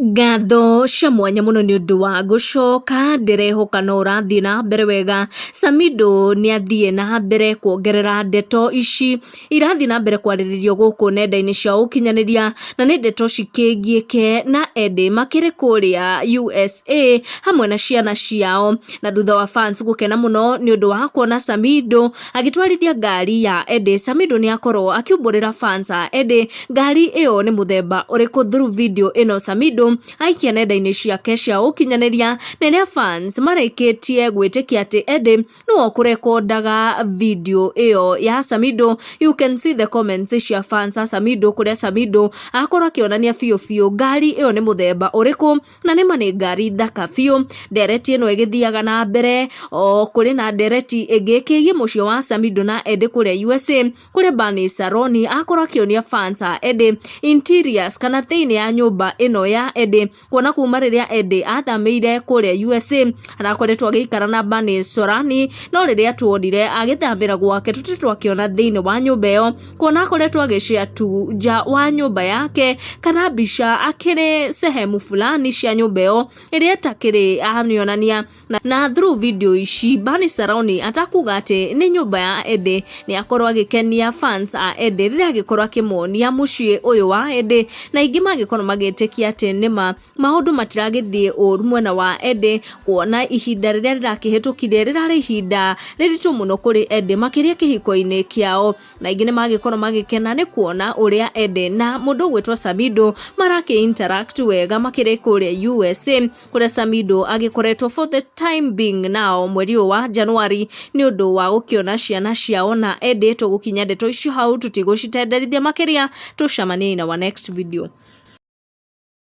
Ngatho cia mwanya mũno nĩ ũndũ wa gũcoka, ndĩrehoka no ũrathiĩ na mbere wega. Samidoh nĩ athiĩ na mbere kuongerera ndeto ici irathiĩ na mbere kwarĩrĩrio gũkũ nenda-inĩ cia ũkinyanĩria, na nĩ ndeto cikĩgiĩke na Eddie makĩrĩ kũrĩa USA hamwe na ciana ciao. Na thutha wa fans gũkena mũno nĩ ũndũ wa kuona Samidoh agĩtwarithia ngari ya Eddie, Samidoh nĩ akorwo akiumbũrĩra fans a Eddie ngari ĩyo nĩ mũthemba ũrĩkũ through video ĩno Samidoh aikia nenda-inĩ ciake cia ũkinyanĩria, na ĩrĩa fans marĩkĩtie gwĩtĩkia atĩ Eddie nĩwe ũkũrekondaga video ĩyo ya Samidoh. You can see the comments cia fans a Samidoh kũrĩa Samidoh akorwo akĩonania biũ biũ ngari ĩyo nĩ mũthemba ũrĩkũ, na nĩma nĩ ngari thaka biũ. Ndereti ĩno ĩgĩthiaga na mbere o kũrĩ na ndereti ĩngĩ ĩkĩgiĩ mũciĩ wa Samidoh na Eddie kũrĩa USA, kũrĩa Bernice Saroni akorwo akĩonia fans a Eddie interiors kana thĩinĩ ya nyũmba ĩno ya Eddie, kuona kuma rĩrĩa Eddie athamĩire kũrĩa USA arakoretwo agĩikara na Bernice Saroni, no rĩrĩa tuonire agĩthamĩra gwake tũtirĩ twakĩona thĩinĩ wa nyũmba ĩyo, kuona akoretwo agĩcea tu nja wa nyũmba yake kana mbica akĩrĩ sehemu fulani cia nyũmba ĩyo ĩrĩa ĩtakĩrĩ amĩonania. Na through video ici Bernice Saroni atakuga atĩ nĩ nyũmba ya Eddie, nĩ akorwo agĩkenia fans a Eddie rĩrĩa agĩkorwo akĩmonia mũciĩ ũyũ wa Eddie, na aingĩ magĩkorwo magĩtĩkia atĩ nĩma maũndũ matiragĩthiĩ ũru mwena wa Eddie, kuona ihinda rĩrĩa rĩrakĩhĩtũkire rĩrarĩ ihinda rĩritũ mũno kũrĩ Eddie makĩria kĩhiko-inĩ kĩao, na aingĩ nĩ magĩkorwo magĩkena nĩ kuona ũrĩa Eddie na mũndũ ũgwĩtwo Samidoh marakĩ interact wega makĩrĩ kũrĩa USA, kũrĩa Samidoh agĩkoretwo for the time being now mweri ũyũ wa Januari nĩ ũndũ wa gũkĩona ciana ciao na Eddie. Tũgũkinya ndeto icio hau, tũtigũcitenderithia makĩria, tũcemanie in our next video.